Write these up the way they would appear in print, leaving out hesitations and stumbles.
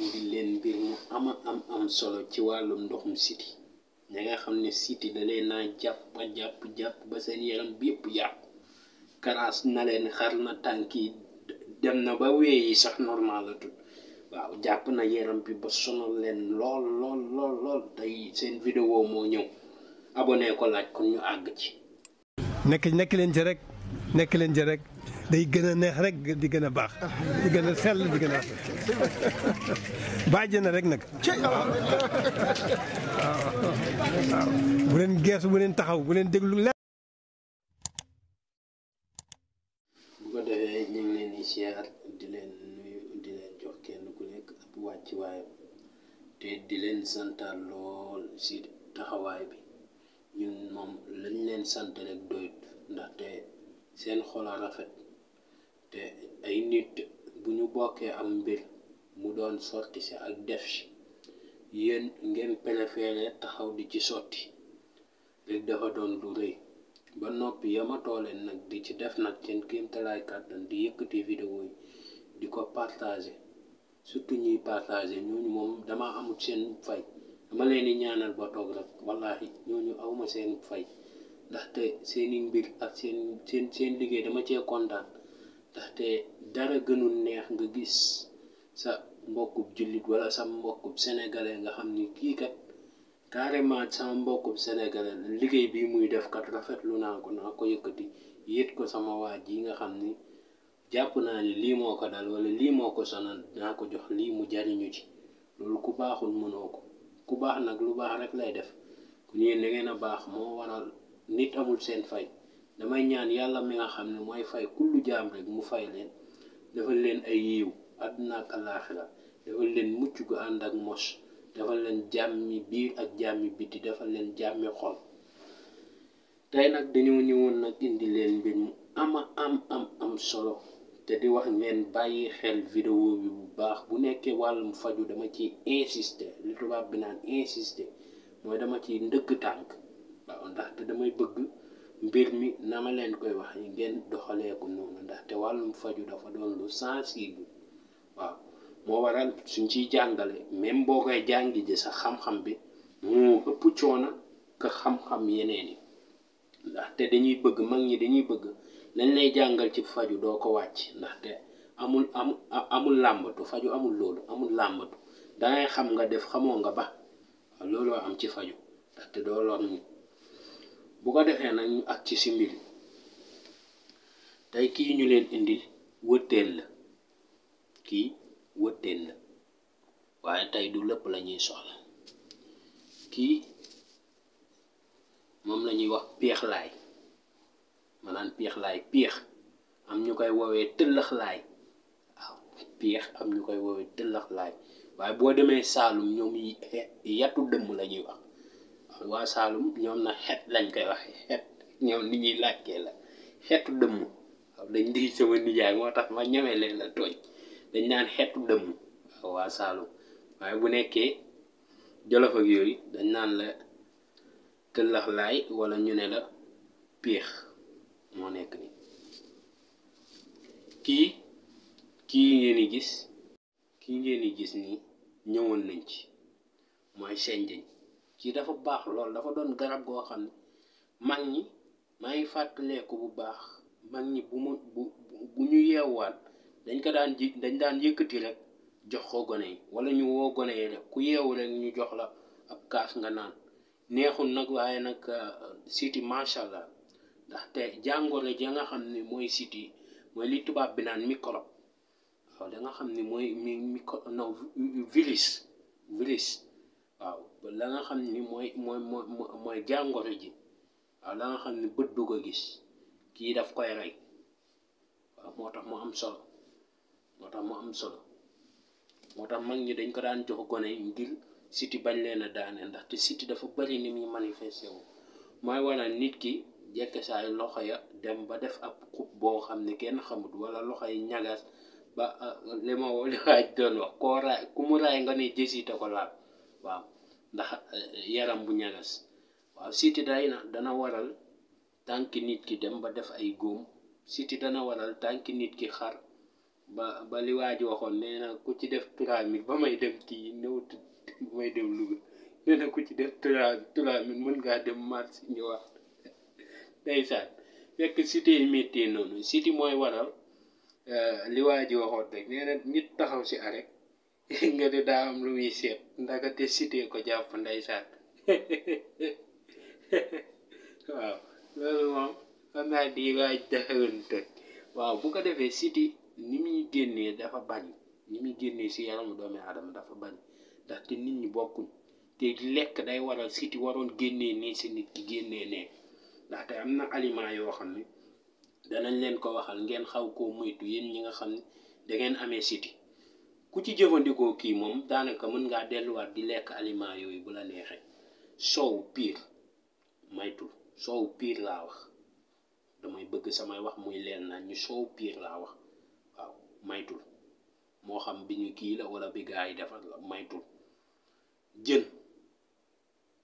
indi leen mbir mu am solo ci wàllum ndoxum siti ña nga xam ne siti da leen naa jàpp ba seen yaram bi yëpp yàqu karaas na leen xar na tànk yi dem na ba wee yi sax normal la tut waaw jàpp na yaram bi ba sonal leen lool tey seen vidéo moo ñëw abonné ko laaj kon ñu àgg ci nekk leen ci rek day gën a neex rek di gën a baax di gën a sell di gën a bàjj na rek nag waaw bu leen geesu bu leen taxaw bu leen déglu leen. bu ko defee ñu ngi leen di siyaar di leen nuyu di leen jox kenn ku nekk ab wàcc waayam te di leen santaal lool si taxawaay bi ñun moom lañ leen sant rek doyut ndaxte seen xol a rafet te ay nit bu ñu bokkee am mbir mu doon sotti si ak def si yéen ngeen préféré taxaw di ci sotti rek dafa doon lu rëy ba noppi yamatoo leen nag di ci def nag seen kéemtalaay kàttan di yëkkati vidéo yi di ko partager surtout ñuy partager ñooñu moom dama amul seen fay dama leen di ñaanal ba toog rek wallahi ñooñu awma seen fay ndaxte seeni mbir ak seen liggéey dama cee kontaan ndaxte dara gënul neex nga gis sa mbokkub jullit wala sa mbokkub sénégalais nga xam ni kii kat carrément sama mbokkub sénégalais liggéey bi muy def kat rafetlu naa ko yëkkati yét ko sama waa ji nga xam ni jàpp naa ni lii moo ko dal wala lii moo ko sonal naa ko jox lii mu jariñu ci loolu ku baaxul mënoo ko ku baax nag lu baax rek lay def ku ñeen da ngeen a baax moo waral nit amul seen fay damay ñaan yàlla mi nga xam ne mooy fay kullu jaam rek mu fay leen defal leen ay yiw àdduna ak alaaxira defal leen mucc gu ànd ak mos defal leen jàmmi biir ak jàmmi biti defal leen jàmmi xol tey nag dañoo ñëwoon nag indi leen mbir mu am solo te di wax ngeen bàyyi xel vidéo bi bu baax bu nekkee wàllum faju dama ci insister li tubaab bi naan insister mooy dama ci ndëgg tànk waaw ndaxte damay bëgg mbir mi na ma leen koy wax ngeen doxalee ko noonu ndaxte wàllum faju dafa doon lu sensible waaw moo waral suñ ciy jàngale même boo koy jàngi ji sa xam-xam bi moo ëpp coono ka xam-xam yeneen yi ndaxte mag ñi dañuy bëgg lañ lay jàngal ci faju doo ko wàcc ndaxte amul làmbatu faju amul loolu amul làmbatu dangay xam nga def xamoo nga ba waaw looloo am ci faju ndaxte doo lor nit bu ko defee nag ñu ak ci si mbir tey kii ñu leen indil wëtteel la waaye tey du lépp la ñuy soxla kii moom la ñuy wax peexlaay maanaam peex am ñu koy woowee tëllëxlaay waaw peex am ñu koy woowee tëllëxlaay waaye boo demee Saalum ñoom yatu dëmm la ñuy wax waa Saalum ñoom na xet lañ koy waxee xet ñoom ni ñuy làkkee la xetu dëmm waaw dañ di sama nijaay moo tax ma ñëwee leen la tooñ dañ naan xetu dëmm waaw waa Saalum waaye bu nekkee Jolof ak yooyu dañ naan la tëllaxlaay wala ñu ne la péex moo nekk ni kii ngeen di gis nii ñëwoon nañ ci mooy senjeñ kii dafa baax lool dafa doon garab goo xam ne mag ñi maa ngi fàttaleeku bu baax mag ñi bu ñu yeewaan dañ daan yëkkati rek jox ko gone yi wala ñu woo gone yi rek ku yeewu rek ñu jox la ab kaas nga naan neexul nag waaye nag siti macha allah ndaxte jàngoro ja nga xam ne mooy siti mooy li tubaab bi naan microbe waaw da nga xam ne mooy virus waaw la nga xam ni mooy jàngoro ji waaw la nga xam ni bët du ko gis kii daf koy rey waaw moo tax mu am solo moo tax mag ñi dañ ko daan jox gone yi ngir siti bañ leen a daane ndaxte siti dafa bari ni muy manifesté wu mooy waral nit ki jekke saay loxo ya dem ba def ab xub boo xam ne kenn xamut wala loxo yi ñagas ba li waaj doon wax koo raay ku mu raay nga ne jësite ko laal waaw ndax yaram bu ñagas waaw siti dana waral tànki nit ki dem ba def ay góom siti dana waral tànki nit ki xar ba li waa ji waxoon nee na ku ci def 3000 ba may dem kii néewtu ba may dem Louga nee na ku ci def 3000 mën ngaa dem marché ñëwaat ndeysaan fekk cité yi métti noonu cité mooy waral li waa ji waxoon rek nee na nit taxaw si arrêt nga de daa am lu muy seet ndagate cité ko jàpp ndeysaan waaw loolu moom xam naa di waaj daxawante waaw bu ko defee cité ni muy génnee dafa bari ni muy génnee si yaramu doomi aadama dafa bari ndaxte nit ñi bokkuñ te lekk day waral cité waroon génnee nii si nit ki génnee nee ndaxte am na aliment yoo xam ne danañ leen ko waxal ngeen xaw koo moytu yéen ñi nga xam ne da ngeen amee cité ku ci jëfandikoo kii moom daanaka mën ngaa delluwaat di lekk aliment yooyu bu la neexee soow piir maytul soow piir laa wax damay bëgg samay wax muy leen na ñu soow piir laa wax waaw maytul moo xam bi ñu kii la wala bi gaa yi defar la maytul jën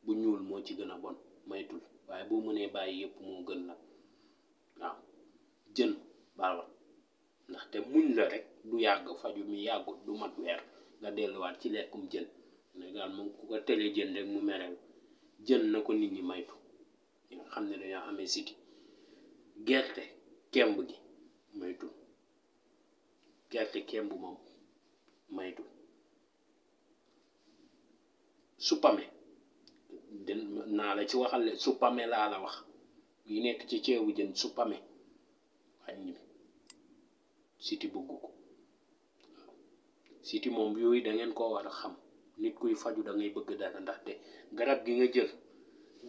bu ñuul moo ci gën a bon maytul waaye boo mënee bàyyi yëpp moo gën nag waaw jën baawal ndaxte muñ la rek du yàgg faju mi yàggut du mat weer nga delluwaat ci lekkum jën Sénégal moom ku ko tele jën rek mu mereel jën na ko nit ñi maytu ñi nga xam ne dañoo amee cité gerte kemb gi maytul gerte kemb moom maytul suppame naa la ci waxal le suppame laa la wax yi nekk ci ceebu jën suppame wàññi cité bëgg ko cité moom yooyu da ngeen koo war a xam nit kuy faju da ngay bëgg dara ndaxte garab gi nga jël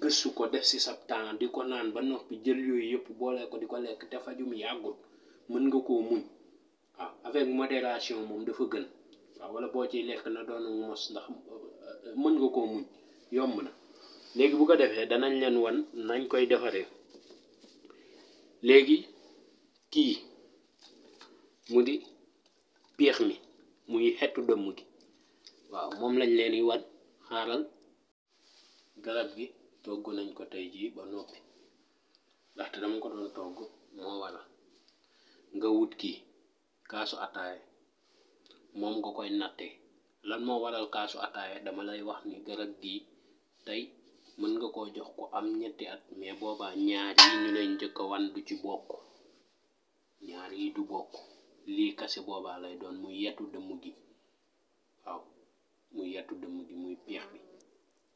gëstu ko def si sa temps di ko naan ba noppi jël yooyu yëpp boole ko di ko lekk te faju mi yàggul mën nga koo muñ waaw avec modération moom dafa gën waaw wala boo ciy lekk na doon mos ndax mën nga koo muñ yomb na léegi bu ko defee danañ leen wan nañ koy defaree léegi kii mu di peex mi muy xetu dëmm gi waaw moom lañ leen di wan xaaral garab gi togg nañ ko tey jii ba noppi ndaxte dama ko doon togg moo waral nga wut kii kaasu ataaya moom nga koy nattee lan moo waral kaasu ataaya dama lay wax ni garab gii tey mën nga koo jox ko am 2 at mais boobaa ñaar yi ñu leen njëkk a wan du ci bokk ñaar yi du bokk lii kase boobaa lay doon muy yetu dëmm gi waaw muy yetu dëmm gi muy peex bi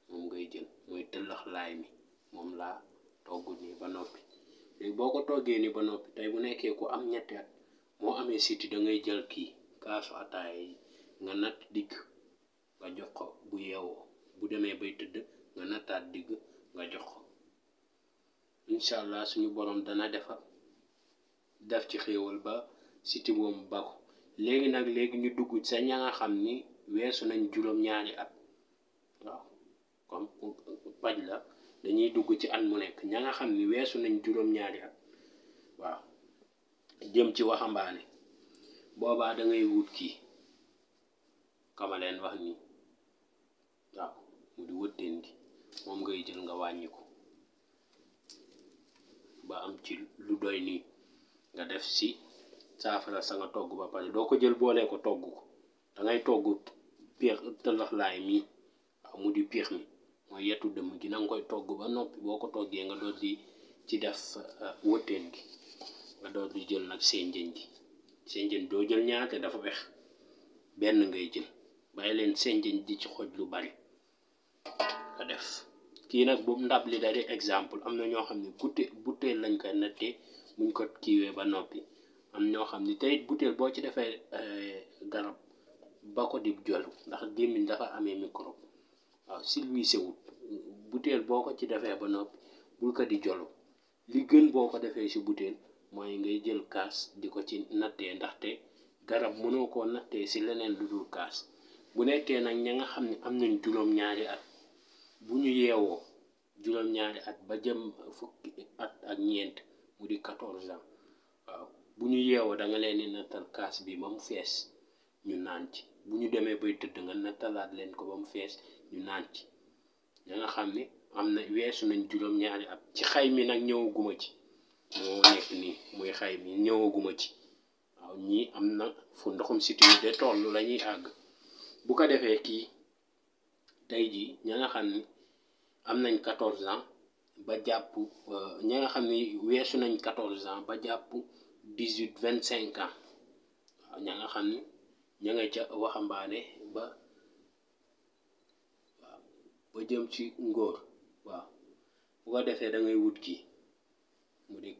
moom ngay jël muy tëllax laay mi moom laa togg nii ba noppi léegi boo ko toggee nii ba noppi tey bu nekkee ku am 2 at moo amee cité da ngay jël kii kaasu ataaya yi nga natt digg nga jox ko bu yeewoo bu demee bay tëdd nga nattaat digg nga jox ko incha allah suñu borom dana def ci xéewal ba cité boobu ba ko léegi nag ñu dugg sa ña nga xam ni weesu nañ juróom-ñaari at waaw comme paj la dañuy dugg ci at mu nekk ña nga xam ni weesu nañ juróom-ñaari at waaw jëm ci waxambaane boobaa da ngay wut kii kama leen wax nii waaw mu di wëtteen gi moom ngay jël nga wàññi ko ba am ci lu doy nii nga def si saafara sa nga togg ba pare doo ko jël boolee ko togg ko da ngay togg peex tëllax laay mii waaw mu di peex mi mooy yetu dëmm gi na nga koy togg ba noppi boo ko toggee nga doon di ci def wëtteen gi nga doon di jël nag senjën gi senjën doo jël ñaar te dafa wex benn ngay jël bàyyi leen senjën di ci xoj lu bari nga def kii nag bu ndab li dari exemple am na ñoo xam ne butéel lañ koy nattee buñ ko kiiwee ba noppi am ñoo xam ne tey butéel boo ci defee garab ba ko di jolu ndax gémmiñ dafa amee microbe waaw silwiise wut butéel boo ko ci defee ba noppi bul ko di jolu li gën boo ko defee si butéel mooy ngay jël kaas di ko ci nattee ndaxte garab mënoo koo nattee si leneen lu dul kaas bu nekkee nag ña nga xam ne am nañ juróom-ñaari at bu ñu yeewoo juróom-ñaari at ba jëm fukki at ak ñeent mu di 14 ans waaw bu ñu yeewoo da nga leen di nattal kaas bi ba mu fees ñu naan ci bu ñu demee bay tëdd nga nattalaat leen ko ba mu fees ñu naan ci ña nga xam ne am na weesu nañ juróom-ñaari at ci xay mi nag ñëwaguma ci moo nekk nii muy xay mi ñëwaguma ci waaw waaw ñii am na fu ndoxum siti yi de toll la ñuy àgg. bu ko defee kii tey jii ña nga xam ni am nañ 14 ans ba jàpp ña nga xam ni weesu nañ 14 ans ba jàpp 18 25 ans waaw ña nga xam ni ña nga ca waxambaane ba waaw ba jëm ci ngóor waaw bu ko defee da ngay wut kii mu di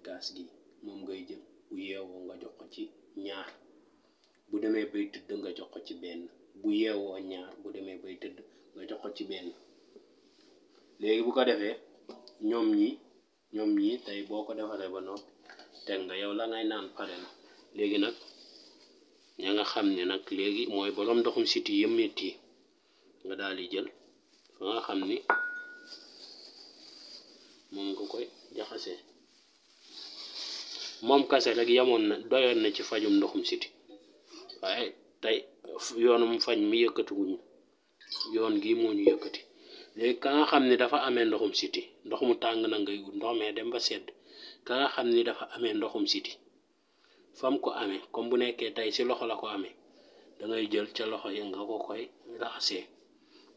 kaas gi moom ngay jël bu yeewoo nga jox ko ci ñaar bu demee bay tëdd nga jox ko ci benn bu yeewoo ñaar bu demee bay tëdd nga jox ko ci benn. léegi bu ko defee ñoom ñi tey boo ko defaree ba noppi teg nga yow la ngay naan pare na. léegi nag ña nga xam ne nag léegi mooy borom ndoxum siti yëmmet yi nga daal di jël fa nga xam ni moom nga koy jaxasee moom kase rek yamoon na doyoon na ci fajum ndoxum siti waaye tey yoonum fañ mi yëkkatiguñu yoon gi moo ñu yëkkati. léegi ka nga xam ni dafa amee ndoxum siti ndox mu tàng na ngay wut ndox mee dem ba sedd. ka nga xam ni dafa amee ndoxum siti fam ko amee comme bu nekkee tey si loxo la ko amee da ngay jël ca loxo yi nga ko koy raxasee.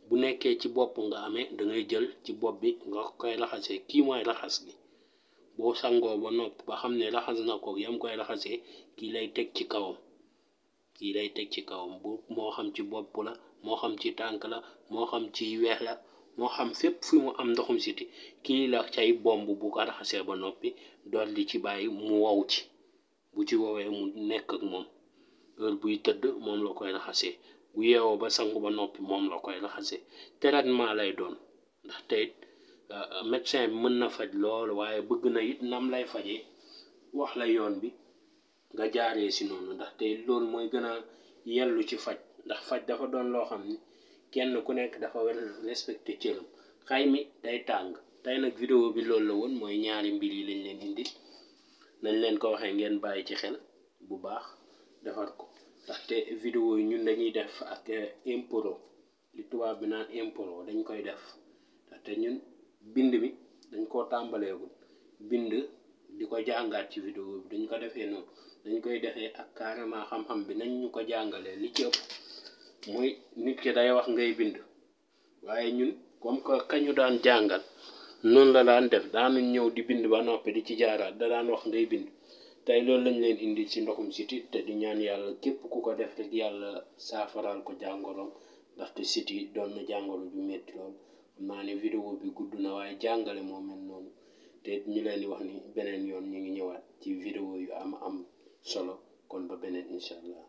bu nekkee ci bopp nga amee da ngay jël ci bopp bi nga koy raxasee. kii mooy raxas gi boo sangoo ba noppi ba xam ne raxas na ko yam koy raxasee kii lay teg ci kawam bu moo xam ci bopp la moo xam ci tànk la moo xam ci weex la moo xam fépp fu mu am ndoxum siti kii la cay bomb bu ko raxasee ba noppi dool di ci bàyyi mu wow ci bu ci wowee mu nekk ak moom heure buy tëdd moom la koy raxasee bu yeewoo ba sangu ba noppi moom la koy raxasee. traitement lay doon ndax tey médecin bi mën na faj loolu waaye bëgg na it nam lay fajee wax la yoon bi nga jaaree si noonu ndax tey loolu mooy gën a yellu ci faj ndax faj dafa doon loo xam ni kenn ku nekk dafa war a respecté cëram. xay mi day tàng tey nag vidéo bi loolu la woon mooy ñaari mbir yi lañ leen indi nañ leen ko waxee ngeen bàyyi ci xel bu baax defar ko ndaxte vidéo yi ñun dañuy def ak impro li tubaab bi naan impro dañ koy def ndaxte ñun bind mi dañ koo tàmbaleegul bind di ko jàngaat ci vidéo bi dañ ko defee noonu dañ koy defee ak carrément xam-xam bi nañ ñu ko jàngalee li ci ëpp mooy nit ki day wax ngay bind waaye ñun comme que kañu daan jàngal noonu la daan def daanuñ ñëw di bind ba noppi di ci jaaraat da daan wax ngay bind. tey loolu lañ leen indi ci ndoxum siti te di ñaan yàlla képp ku ko def rek yàlla saafaraal ko jàngoroom ndaxte siti doon na jàngoro ju metti lool. xam naa ne vidéo bi gudd na waaye jàngale moo mel noonu te ñu leen di wax ni beneen yoon ñu ngi ñëwaat ci vidéo yu am solo kon ba beneen incha allah.